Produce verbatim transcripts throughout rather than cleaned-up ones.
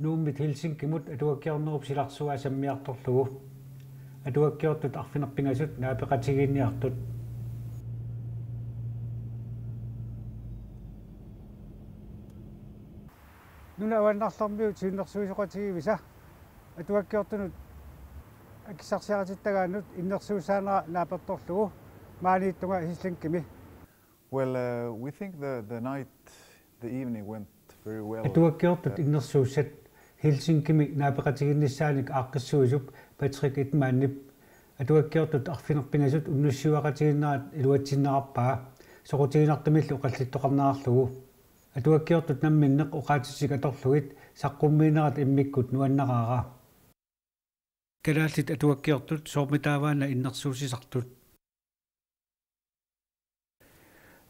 Nuummit Helsinkimut atuakkiornerup silarsuaa sammiartorlugu. Atuakkiortut arfineq-pingasut naapeqatigiinniartut. Nunat avannarlermiut siunnersuisoqatigiivisa atuakkiortunut akissarsiaritittagaannut innersuussaanera naapertorlugu maaniittunga Helsinkimi. Well, uh, we think the, the night, the evening went very well. Atuakkiortut innersuussat Helsinkimi naapeqatigiinnissaanik aaqqissuisup Patrick Edmanip atuakkiortut arfineq-pingasut unnussiuaqatigiinnerat iluatsinneqarpaa, soqutiginartumillu oqallittoqarnerarlugu. Atuakkiortut namminneq oqaatsititik atorlugit saqqummiinerat immikkut nuannaraara. Kalaallit atuakkiortut soormitaavaana innersuussisartut?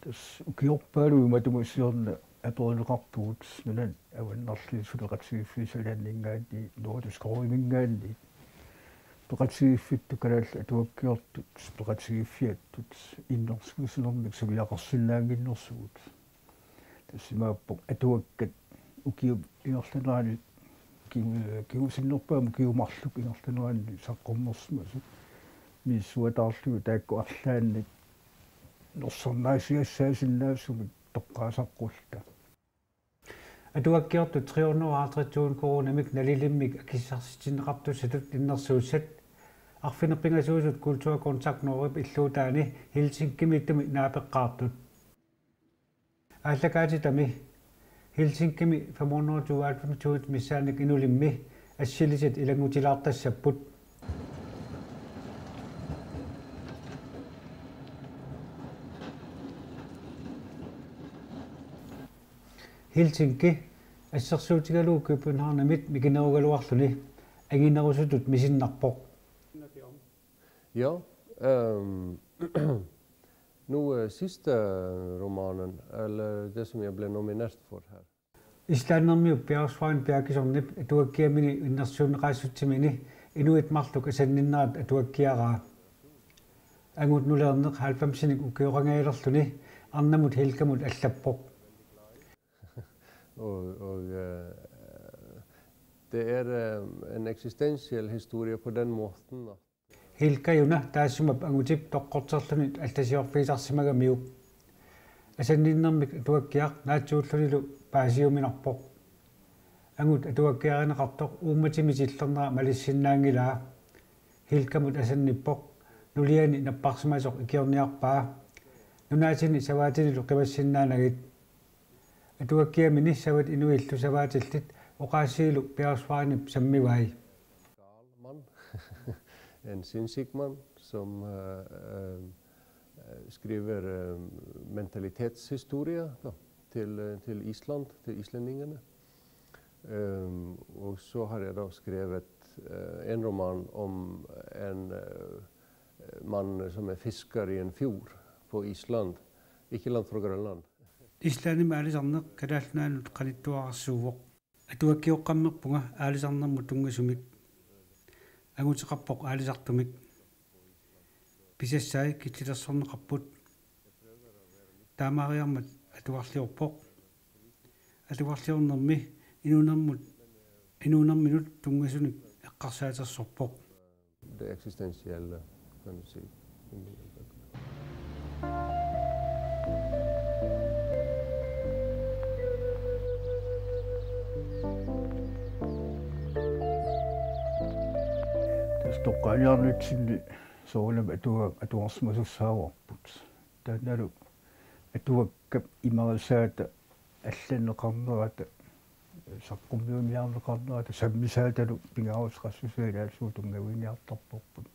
Tassa ukiorpaaluit matuma siorna aperineqarpugut nunat avannarliit suleqatigiiffiit Sjællandiminngaanniit, Nordisk Rådiminngaanniit, peqatigiiffittut kalaallit atuakkiortut peqatigiiffiattut innersuussinermik suliaqarsinnaannginnersugut. Tassa imaappoq atuakkat ukiup ingerlanerani kingu-, kingusinnerpaamik ukiut marluk ingerlaneranni saqqummersimasut misissuataarlugit taakku arlaannik nersornaasiassaasinnaasumik toqqaasaqqulluta. Atuakkiortut tre hundrede og halvtreds tusind koruunimik nalilimmik akissarsitinneqartussatut innersuussat arfineq-pingasuusut Kulturkontakt Norgep illuutaani Helsinkimiittumi naapeqqaartut. Aallakaatitami Helsinkimi fem hundrede tooghalvfems tusind missaannik inulimmi assilisit ilanngutilaartassapput. Helsinki assersuutigalugu Københavnimit mikinerugaluarluni anginerusutut misinnarpoq. Ja, ehm, nu eh, sidste romanen, eller det som jeg ble nominert for her. Islandimiut Bjargfræin Bjargissonip atuakkiamini innersuunneqaassutsimini inuit marluk asanninnerat atuakkiaraa. Angut nuleerneq halvfemsinik ukioqangajalerluni arnamut Helgamut allappoq. Og, og eh, det er eh, en eksistensiel historie på den måten at Helga-una taassuma angutip toqqorterluni allasiorfigisarsimagamiuk. Asanninnermik atuakkiaq naatsuullunilu paasiuminarpoq. Angut atuakkiarineqartoq uummatimi tillernera malissinnaanngilaa. Helgamut asannippoq, nuliani napparsimasoq ikiorniarpaa. Nunaatini savaatinilu qimassinnaanagit. Atuakkiamini savat inuillu savaatillit oqaasiilu Bjargfræinip sammivai. Mand, en sindssyg mand, som eh, eh, skriver eh, mentalitetshistorie da, til, eh, til Island, til islændingerne. Ehm, og så har jeg da skrevet eh, en roman om en eh, mann som er fisker i en fjord på Island, ikke langt fra Grønland. Islandimi aalisarneq Kalaallit Nunaannut qanittuararsuuvoq. Atuakkioqqammerpunga aalisarnermut tunngasumik. Anguteqarpoq aalisartumik. Pisassai killilersorneqarput. Taamaariarmat atuarliorpoq. Atuarliornermi inuunermut, inuunerminut tunngasunik eqqarsaatersorpoq. Det eksistentielle, kan du sige. Tassa toqqaaniarnitsinni soorunami atua-, atuarsimasussaagaluarput. Taannalu atuakkap imarisaata allanneqarnerata, saqqummiuniarneqarnerata sammisaatalu pingaaruteqassusia ilaallugu tunngaviginiartarparput.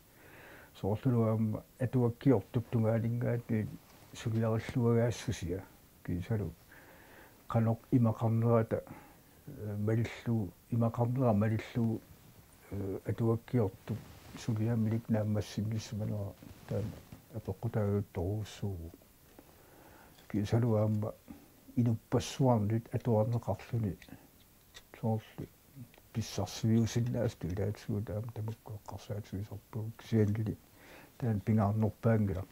Soorlulu aamma atuakkiortup tungaaninngaanniit suliarilluagaassusia kiisalu qanoq imaqarnerata eh, malillugu, imaqarnera malillugu eh, atuakkiortup suliaminik naammassinnissimanera taanna apeqqutaajuttorujussuuvoq. Kiisalu aamma inuppassuarnit atuarneqarluni soorlu pissarsiviusinnaasutut ilaatigut aamma tamakku eqqarsaatigisarpagut kisiannili taanna pingaarnerpaanngilaq.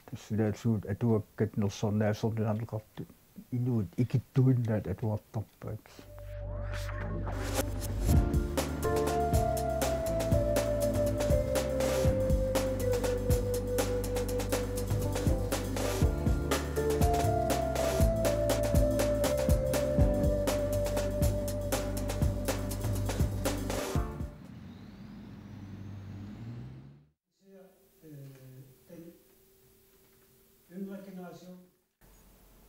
Tassa ilaatigut atuakkat nersornaaserniarneqartut inuit ikittuinnaat atuartarpaat.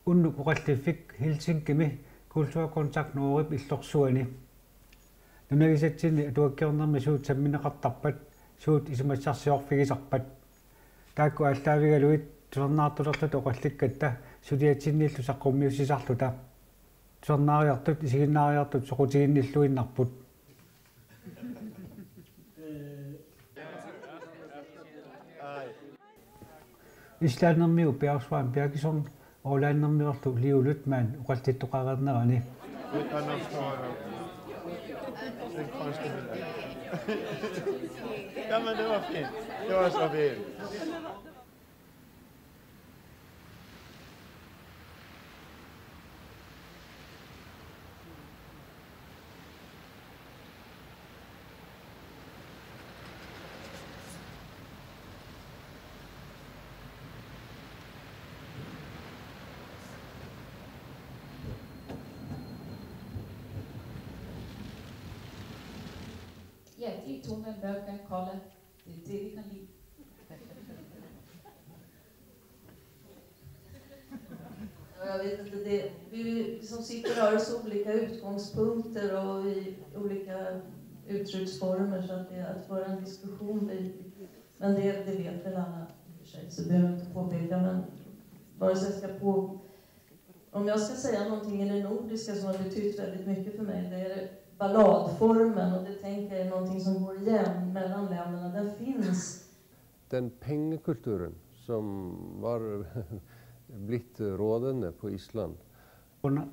Unnuk oqalliffik Helsinkimi Kulturkontakt Nordip illorsuani. Nunagisatsinni atuakkiornermi suut sammineqartarpat, suut isumassarsiorfigisarpat. Taakku aallaavigalugit tusarnaartulerluta oqallikkatta suliatsinniillu saqqummiussisarluta. Tusarnaariartut isiginnaariartut soqutiginnilluinnarput. Islandimiu Bjargvin Bjarkison Ålandimiorlu Liulutman oqallittoqareernerani. Ja, men det var fint. Det var så fint. Ja, de to mænd bør gerne kolde. Det er det, vi kan lide. Og jeg ved, at det, vi, vi som sitter har så olika utgångspunkter och i olika uttrycksformer, så att det, att föra en diskussion, vi, men det, det vet väl alla i och för sig, så behöver jag inte påpeka, men vare sig jag ska på, om jag ska säga någonting i det nordiska som har betytt väldigt mycket för mig, det är balladformen, och det tänker jag är någonting som går igen mellan länderna. Den finns. Den pengekulturen som var blitt rådende på Island. Una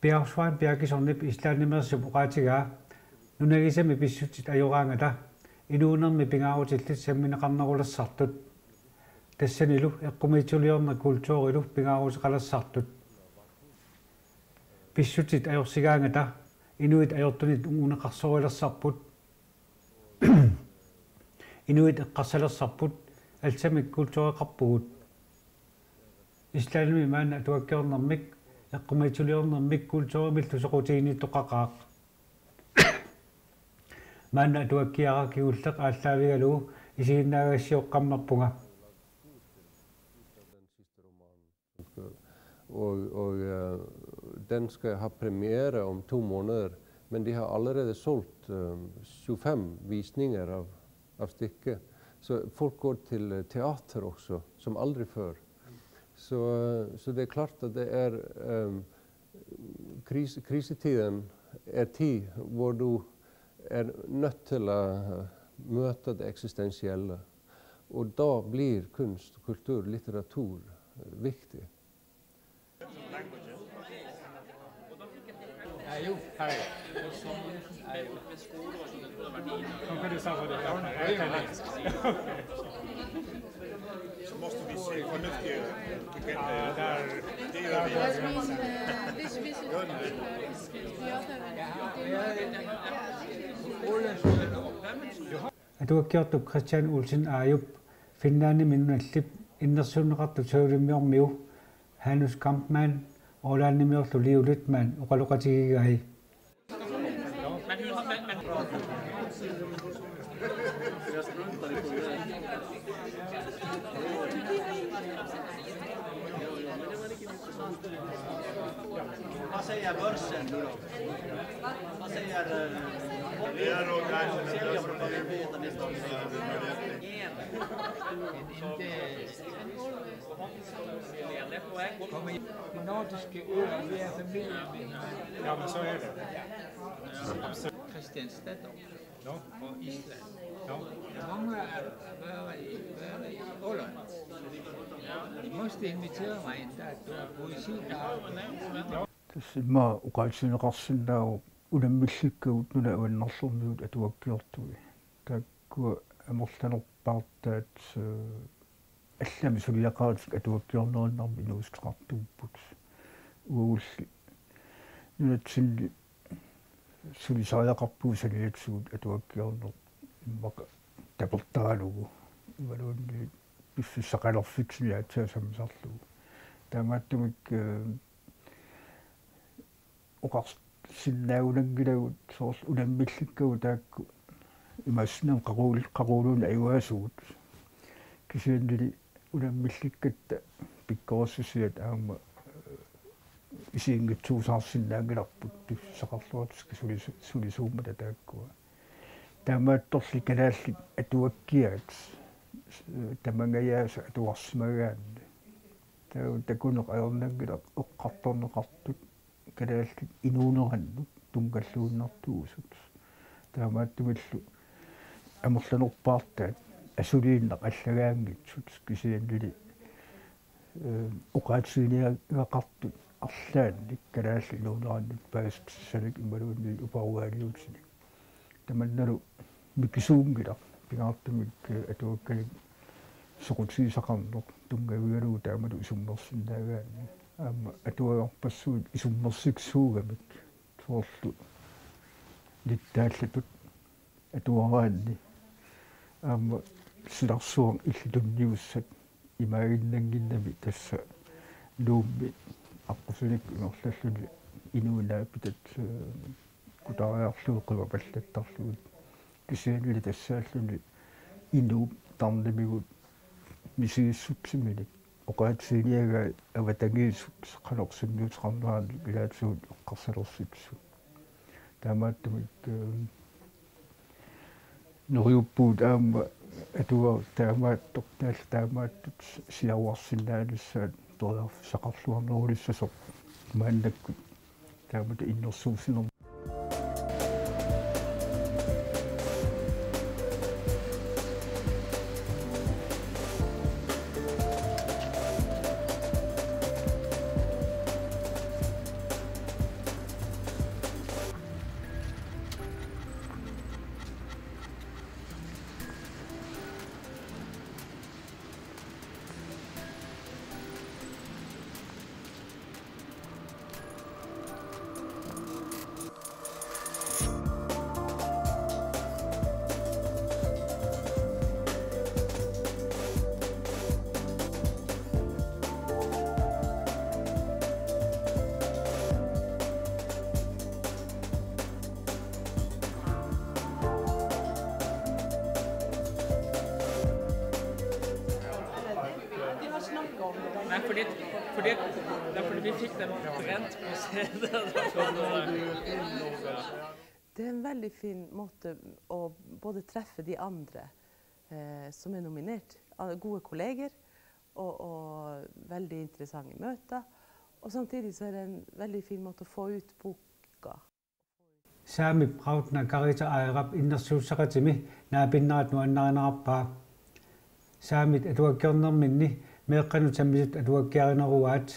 Bjargvin Bjarkisonip Islandimiissup oqaatigaa nunagisami pissutsit ajoraangata inuunermi pingaarutillit sammineqarnerulassartut. Tassanilu eqqumiitsuliorneq kulturilu pingaaruteqalassartut. Pissutsit ajorsigaangata inuit ajortunit uneqarsorilassarput. Inuit eqqarsalersarput, allamik kultureqarpugut. Islandimi maanna atuakkiornermik, eqqumiitsuliornermik kulturimillu soqutiginnittoqaqaaq. Maanna atuakkiara kingulleq aallaavigalugu isiginnaagassiorneqarpunga. Og, og øh, den skal have premiere om to måneder, men de har allerede solgt øh, syvogfyrre visninger av, av stykket. Så folk går til øh, teater også, som aldri før. Så, øh, så det er klart at det er øh, kris, krisetiden er tid hvor du er nødt til å øh, møte det eksistensielle. Og da blir kunst, kultur, litteratur øh, viktig. Så måste vi se fornuftiga ut. Det gör vi. Atuakkiortup Christian Olsen Aajup Finlandimi nunallip innersuunneqartup savalimmiormiu Hanus Kampmann Ålandimiorlu Liulutman oqaloqatigigai. Hvad sagde jeg, børsen? Hvad sagde jeg, øh, De nordiske øer, vi er familie med hinanden. Ja, men så er det. Kristianstad også. Nå? Og Island. Nå? Mange er, er i, er i Holland. De måtte invitere mig en dag, du har poesi der. Tassa immaqa oqaatigineqarsinnaavoq unammillikkagut nunap avannarlermigut atuakkiortui. Taakkua amerlanerpaartaat, øh, allamik suliaqaratik atuakkiornerinnarmik inuussuteqartuupput. Uagulli nunatsinni sulisariaqarpugut saniatigut atuakkiorneq immaqa tapertaralugu. Imaluunniit pissuseqalerfitsineq aatsaat sammisarlugu. Taamaattumik, øh, oqarsinnaagunanngilagut soorlu unammillikkagut taakku imaassinnaavoq qaqugu-, qaquguuna ajugaasugut. Kisiannili unammillikkatta pikkorissusiat aamma, eh, isiginngitsuusaarsinnaanngilarput tussaqarluartut sulisu-, sulisuummata taakkua. Taamaattorli kalaallit atuakkiaat, eh, tamangajaasa atuarsimagaanni. Taava takuneq ajornanngilaq eqqartorneqartut kalaallit inuunerannut tunngalluinnartuusut. Taamaattumillu amerlanerpaartaat asuliinnaq allagaanngitsut kisiannili, eh, oqaatiginiagaqartut arlaannik kalaallit inuunerannut paasisassanik imaluunniit uparuaaliutinik. Tamannalu mikisuunngilaq pingaartumik, eh, atuakkanik soqutigisaqarneq tunngavigalugu taamatut isummersinnaagaanni. Aamma atuagarpassuit isummersiksuugamik soorlu nittaallatut atuaraanni. Aamma silarsuaq illit tunniussat imaaginnannginnami tassa Nuummi aqqusineq ingerlalluni inuit naapitat, eh, kutariarlugit qimapallattarlugit. Kisiannili tassaalluni inuup tarnimigut misigissutsiminik oqaatiginiagai avatangiisup qanoq sunniuteqarnerannik ilaatigut eqqarsalersipput. Taamaattumik, eh, neriuppugut aamma atuagaq taamaattoq, taallat taamaattut siaruarsinnaanissaat periarfissaqarluarnerulissasoq maannakkut taamatut innersuussinermi. Nei, fordi, fordi, det er fordi vi fikk den brent på stedet. Det er en veldig fin måte å både treffe de andre eh, som er nominert. Gode kolleger og, og veldig interessante møter. Og samtidig så er det en veldig fin måte å få ut boka. Saamip Rautna Karita Aerap innersuusseqatimi naapinnerat nuannarinerarpaa. Saamit atuakkiornerminni meeqqanut sammisut atuakkiarineruaat.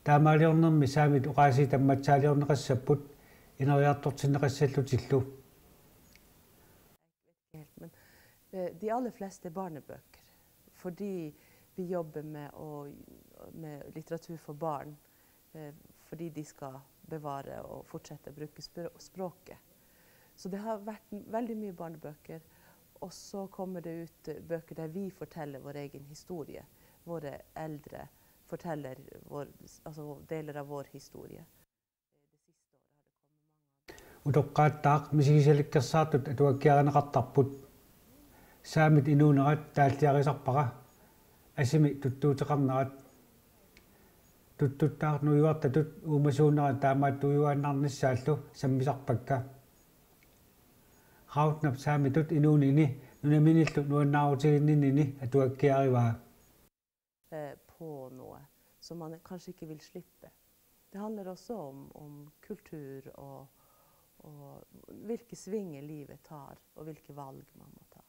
Taamaaliornermi saamit oqaasii tammatsaaliorneqassapput ineriartortinneqassallutillu. Helt, men eh, de aller fleste er barnebøker. Fordi vi jobber med, å, med litteratur for barn. Eh, fordi de skal bevare og fortsette å bruke språket. Så det har vært veldig mye barnebøker. Og så kommer det ut eh, bøker der vi forteller vår egen historie. Våre eldre forteller vår, altså deler av vår historie. Utoqqaattaaq misigisalikkersaartut atuakkiarineqartarput. Saamit inuunerat taalliarisarpara. Asimi tuttuuteqarnerat. Tuttuttaaq nujuartatut uumasuunerat taamaattuujuaannarnissaallu sammisarpakka. Rautnap saamitut inuunini nunaminnillu nuannaarutiginninnini atuakkiarivaa. Eh, på noe som man kanskje ikke vil slippe. Det handler også om, om kultur og, og hvilke svinger livet tar, og hvilke valg man må ta.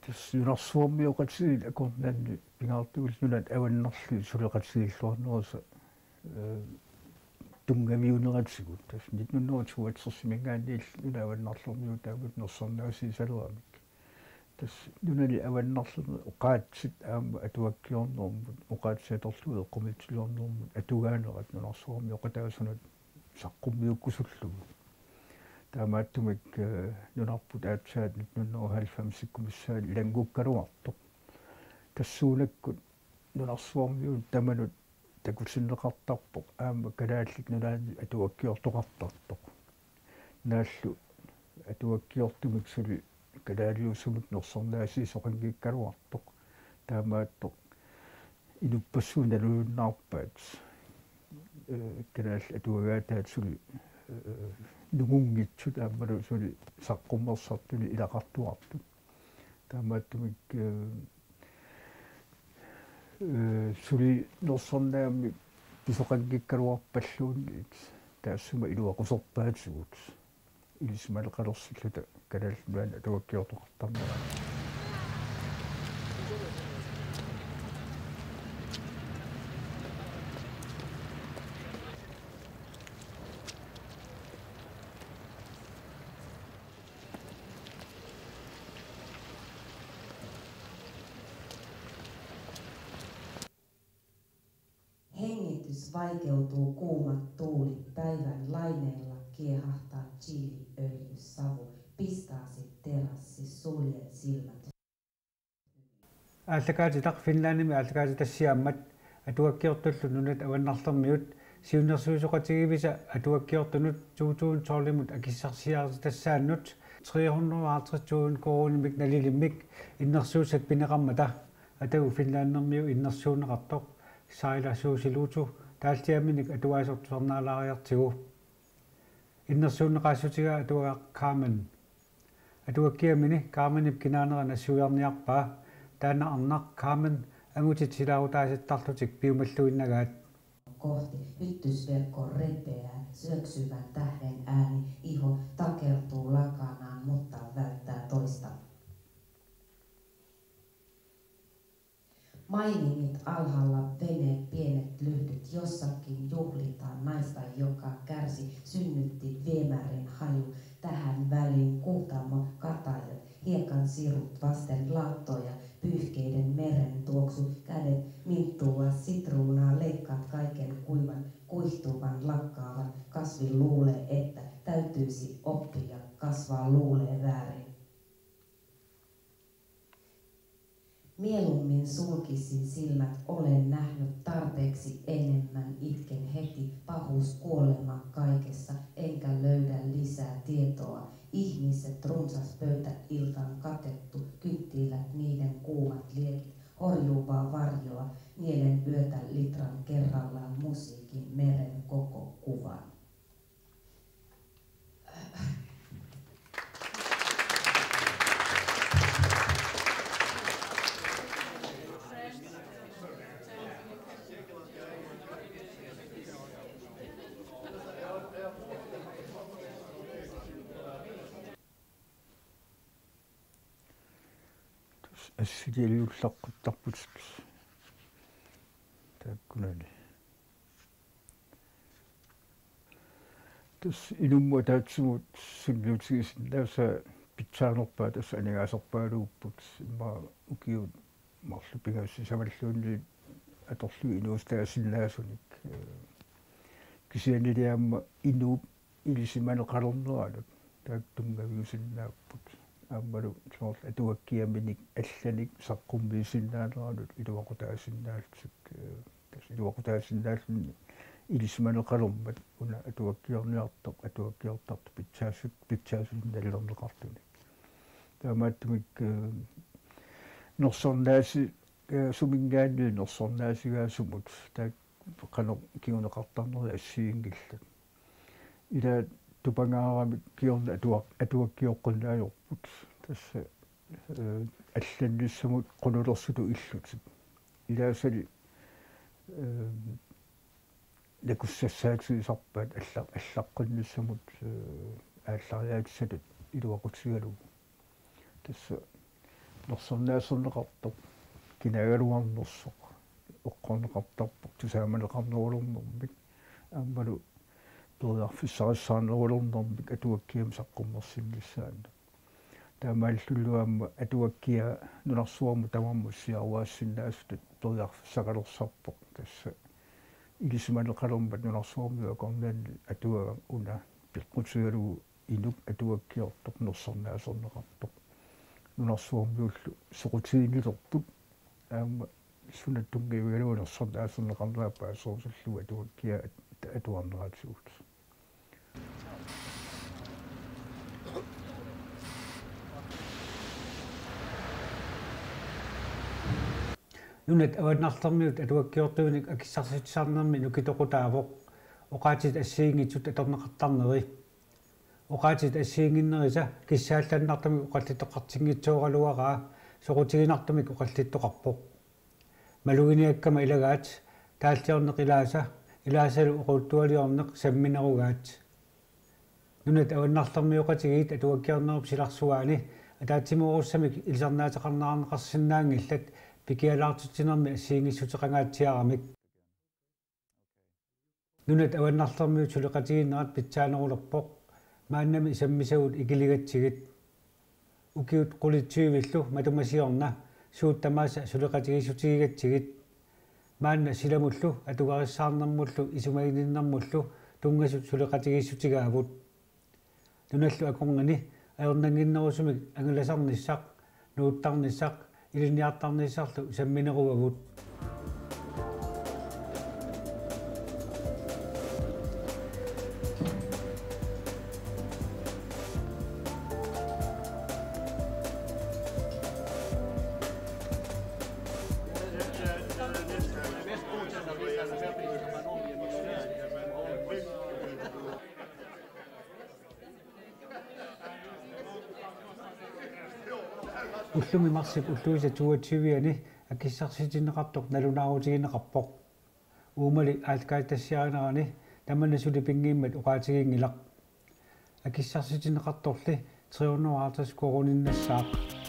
Tassa nunarsuarmioqatigiit akornanni pingaartumik nunat avannarlugit suleqatigiilluarnerisa, eh, tunngaviunerisigut. Tassa nitten hundrede tooghalvtredsimiingaanniillu nunat avannarlermiuut taamatut nersornaasiisaleramik. Tassa nunani avannarlerni oqaatsit aamma atuakkiornermut, oqaatsit atorlugit eqqumiitsuliornermut atugaanerat nunarsuarmioqataasunut saqqummiukkusullugu. Taamaattumik, eh, nunarput aatsaat nitten hundrede og halvfemsikkumissaat ilanngukkaluartoq. Tassuunakkut nunarsuarmiunut tamanut takutinneqartarpoq aamma Kalaallit Nunaanni atuakkiortoqartartoq. Naallu atuakkiortumik suli kalaaliusumut nersornaasiisoqanngikkaluartoq. Taamaattoq inuppassuit nalulunnaarpaat, eh, kalaallit atuagaataat suli, eh, nungunngitsut aammalu suli saqqummersartuni ilaqartuartut. Taamaattumik, eh, eh, suli nersornaammik pisoqanngikkaluarpalluunniit taassuma iluaquserpaatigut ilisimaneqalersilluta Kalaallit Nunaanni atuakkiortoqartarnerat. Hengitys vaikeutuu, kuumat tuulit päivän laineilla kiehahtaa chiliöljysavu, pistaasit terassi, suljen silmät. Aallakaatitaq Finlandimi aallakaatitassiaammat atuakkiortullu nunat avannarlermiut siunnersuisoqatigiivisa atuakkiortunut to tusind tolvimut akissarsiaartitassaannut tre hundrede og halvtreds tusind koruunimik nalilimmik innersuussat pineqarmata atagu Finlandermiu innersuunneqartoq Saila Suusiluutu taalliaminik atuagaasoq tusarnaalaariartigu. Innersuunneqaassutigaa atuagaq Carmen. Atuakkiamini Carmenip kinaanera nassuiarniarpaa, taanna arnaq Carmen angutit silaarutaasittarlutik piumalluinnagaat. Kohti, yhtysverkko repeää, syöksyvän tähden ääni, iho takertuu lakanaan, mutta välttää toista. Mainingit alhaalla, veneet pienet lyhdyt, jossakin juhlitaan naista, joka kärsi, synnytti viemärin haju. Tähän väliin Kuuttamo katajat, hiekan sirut vasten lattoja, pyyhkeiden meren tuoksu, kädet minttua, sitruunaa, leikkaat kaiken kuivan, kuihtuvan, lakkaavan, kasvi luulee, että täytyisi oppia, kasvaa, luulee väärin. Mieluummin sulkisin silmät, olen nähnyt tarpeeksi enemmän, itken heti, pahuus, kuolema kaikessa, enkä löydä lisää tietoa. Ihmiset, runsas pöytä, iltaan katettu, kynttilät, niiden kuumat liekit, horjuvaa varjoa, mielen yötä, litran kerrallaan, musiikin, meren koko kuvan. Assilialiullaqqittarput taakkunani. Tassa inummut ataatsimut sunniutigisinnaasaa pitsaanerpaat tassa aningaaserpaaluupput, immaqa ukiut marluk pingasut sisamalluunniit atorlugit inuusutaasinnaasunik. Kisiannili aamma inuup ilisimaneqalerneranut taakku tunngaviusinnaapput. Aammalu soorlu atuakkiaminik allanik saqqummiisinnaaneranut iluaqutaasinnaallutik, eh, tassa iluaqutaasinnaalluni ilisimaneqalermat una atuakkiorniartoq, atuakkiortartoq pitsaasut-, pitsaasunik nalilerneqartunik. Taamaattumik, eh, nersornaasi-, eh, suminngaanniit nersornaasigaasumut taakku qanoq kinguneqartarnerit assigiinngillat. Ilaat tupangaaramik kingorna atuak-, atuakkioqqinneq ajorput. Tassa, eh, allannissamut qunulersutut illutik. Ilaasali, eh, nakussassaatigisarpaat alla-, allaqqinnissamut, eh, aallariaatissatut iluaqutigalugu. Tassa nersornaaserneqartoq kinaagaluarnersoq oqarneqartarpoq tusaamaneqarnerulernermik aammalu periarfissarissaarnerulernermik atuakkiamik saqqummersinnissaanut. Taamaalillunilu aamma atuakkiaq nunarsuarmi tamarmi siaruaassinnaasutut periarfissaqalersarpoq tassa ilisimaneqalermat nunarsuarmiut akornanni atuagaq una peqqutigalugu inuk atuakkiortoq nersornaaserneqartoq nunarsuarmiullu soqutiginnilerput aamma suna tunngavigalugu nersornaaserneqarnera paaserusullugu atuakkiaq at-, atuarneratigut. Nunat Avannarlermiut atuakkiortuinik akissarsitsisarnermi nukitoqutaavoq oqaatsit assigiinngitsut atorneqartarneri. Oqaatsit assigiinnginnerisa kissaallannartumik oqallittoqartinngitsooraluaraa soqutiginartumik oqallittoqarpoq. Maluginiakkama ilagaat taalliorneq ilaasa, ilaasalu oqaluttualiorneq samminerugaat. Nunat Avannarlermioqatigiit atuakkiornerup silarsuaani ataatsimoorussamik ilisarnaateqarneqarsinnaanngillat pikialaartitsinermi assigiinngissuteqangaatsiaramik. Nunat Avannarlermiut suleqatigiinnerat pitsaanerulerpoq. Maannami sammisagut ikiligatsigit. Ukiut qulit tyvillu matuma siorna suut tamaasa suleqatigiissutigigatsigit. Maanna silamullu atugarissaarnermullu isumaginninnermullu tunngasut suleqatigiissutigaavut. Nunallu akornanni ajornannginnerusumik angalasarnissaq, nuuttarnissaq, ilinniartarnissarlu sammineruagut. Ullumi marsip ulluisa toogtyve-ani akissarsitinneqartoq nalunaarutigineqarpoq. Uumali aallakaatitassiarinerani tamanna suli pinngiimmat oqaatigiinngilaq. Akissarsitinneqartorli tre hundrede og halvtreds koruuniinnassaaq.